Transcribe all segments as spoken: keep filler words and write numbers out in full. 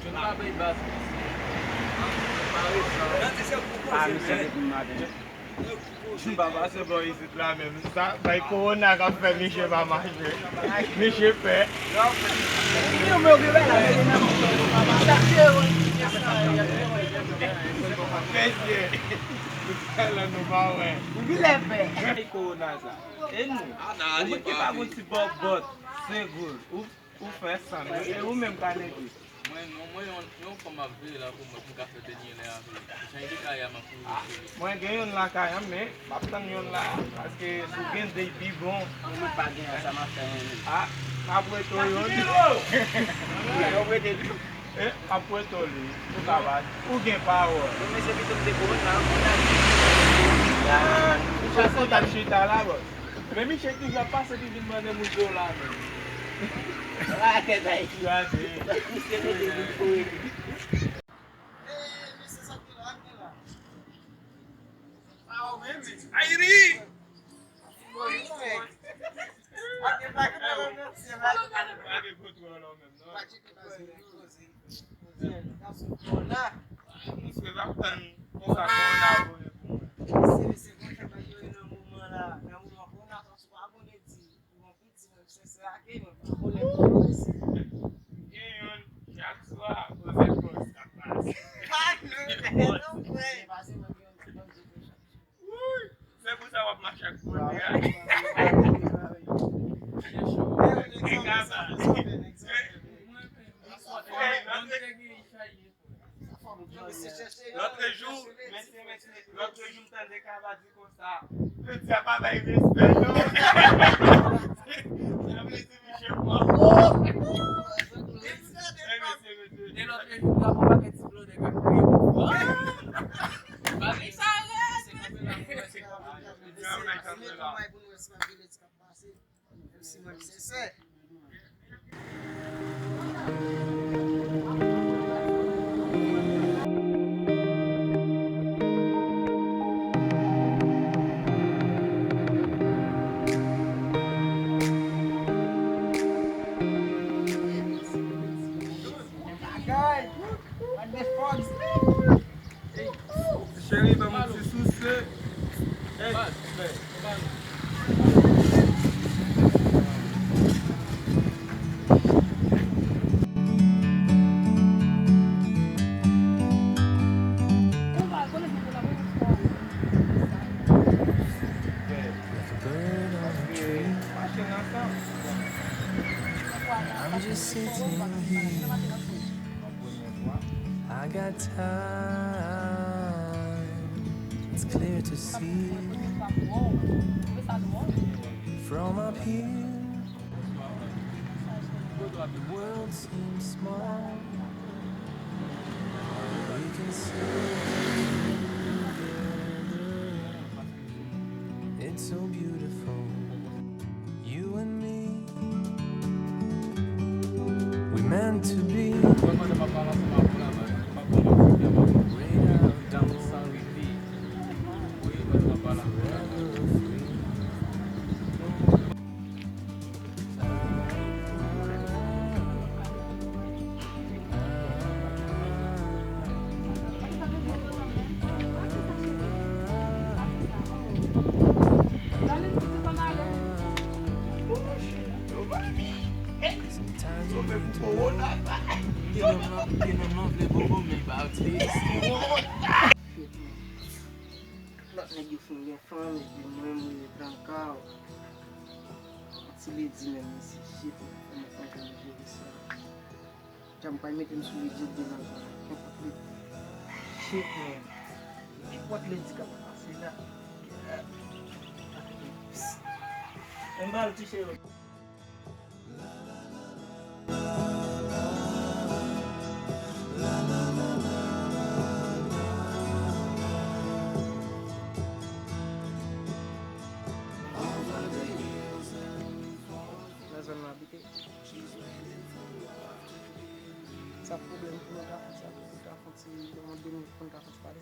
Jwenn pa bay baz mesye. Pa resan. Pa misye depi maten. M pa pase bò isit la menm. Sa bay kowona k ap fè misye pa mache. Misye pè. Mesye, talè nou pa wè. Bay kowona sa. E nou? Ou ki pa gon ti bòbòt, senk goud. Ou Ou fè san. E ou menm, Kanedi? Mwen non, mwen yon, yon fanm ap veye la pou mwen, pou m ka fè dènye lè avè l. Jan li dekare a, m ap kouri cheri. Mwen gen youn lakay an, men m ap tann youn la, paske si w gen de, l pi bon. Mwen pa gen sa, m ap fè yon. A, m ap prete w youn. Yo prete l. E, m ap prete w li. Ou kapab. Ou gen pawòl. Bon, mesye, pito m te kowona, kowona. Ou kontan chita la, bò. Men misye ki jan pase ki vin mande m dola menm. Atè bay. Gade. Misye mete vin pou li. Ayri! Misye pa ap tann konsa kòwona voye pou mwen. Gen youn chak swa, poze pòz k ap pase. Wouyy! Se pou sa w ap mache ak pwodwi a. Lòt jou, mesye, mesye, lòt jou m tande Kaba di konsa, jodi a pa bay respè non. Sa vle di misye fò. Mesye, mesye. E lòt jou, m t ap yon pakèt ti blòdè k ap kriye pou fò. Bagay sa rèd! Mesye, mesye, kòman e pou nou wè si pa vile ti k ap pase. Menm si mwen m sensè. Bagay! What the fuck? Cheri, ban m yon ti souse. Ey, bèl. Left a bird on a tree. I'm just sitting here. I got time. It's clear to see from up here. The world seems small. We can sit together. It's so beautiful. You and me, we meant to be. Radar down. Forever free. Sometimes you need to get up, get up, love, get up, love, let go, go, me about this. Lòt nèg yo fin gen fanm, epi mwen, mwen ret nan ka w. Ti ledi menm, mesye, shit, mwen, kòman mwen konn jere sa. Jan m pral mete m sou ledi, de nan sa. Kenpòt ledi. Shit, man. Kenpòt ledi k ap pase la. Psst. Ann ba l ti cheri. Nan zòn mwen abite. Sa pwoblèm pou nou ka fè sa, pou nou ka fè ti demann de nou pou nou ka fè ti pale.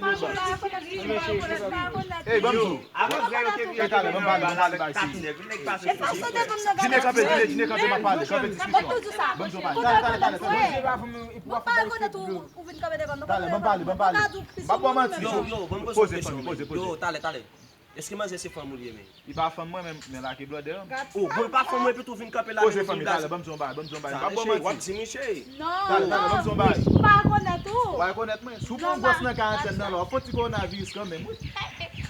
Ey, ban m di w. Avan grè yo te vin, yo te vin nan bay kat nèg, nèg pase sou li. Jimmy, kanpe, Jimmy, Jimmy, kanpe, m ap pale, kanpe diskisyon. Ban m di w pale. Talè, talè, talè, talè. Talè, ban m pale, ban m pale. M ap ba w manti. Yo, yo, ban m poze yon kesyon, men. Yo, talè, talè. Èske manzè se fanm ou li ye, men? Li pa fanm mwen, men, men lage blòdè. Oh, bon, li pa fanm mwen, epi tou vin kanpe la, poze fanm li, talè, ban m di yon bagay, ban m di yon bagay. M pa ba w manti. W ap di m, cheri. Non, talè, talè, ban m di yon bagay. Ou pa rekonèt ou. Ou pa rekonèt mwen. Si w pran yon gwòs nan karantèn nan la, w ap fè yon ti kowonaviris kanmenm, wi.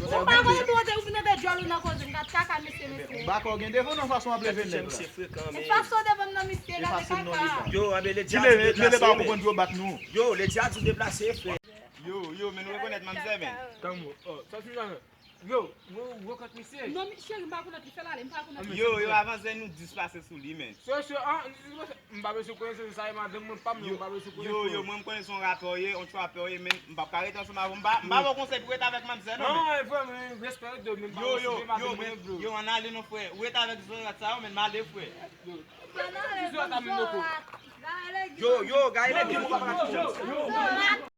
Ou pa rekonèt ou, ou vin mete djòl ou nan koze, m gad kaka mesye, mesye. Ou bakò gen devan nan fason w ap leve nèg la. Mesye frekan, men. E fason devan nan misye, gade kaka. Yo, anben, Lady a di deplase, men. Yo, Lady a di deplase, frè. Yo, yo, men nou rekonèt manzè, men. Tanmo, oh, sa se sa. Yo, mwen ou rekonèt misye? Non, mi-, cheri, m pa rekonèt li, fè l ale, m pa rekonèt li. Yo, yo, avanse nou dis pase sou li, men. Se, se, ah, m pa bezwen konnen se sa, e madanm mwen pa m, yo, m pa bezwen konnen. Yo, yo, mwen m konnen se yon rapè w ye, yon trapè w ye, men m p ap ka rete ansanm avè w, m pa, m pa ba w konsèy pou w rete avèk manzè, non, men. Non, e vrè, men respè yo de, men m pa resevye madanm mwen, bro. Yo, ann ale non, frè. Ou rete avèk zorat sa yo, men m ale, frè. Yo, ki zorat a m loko? Yo, yo, gade legim ou pa pral fè.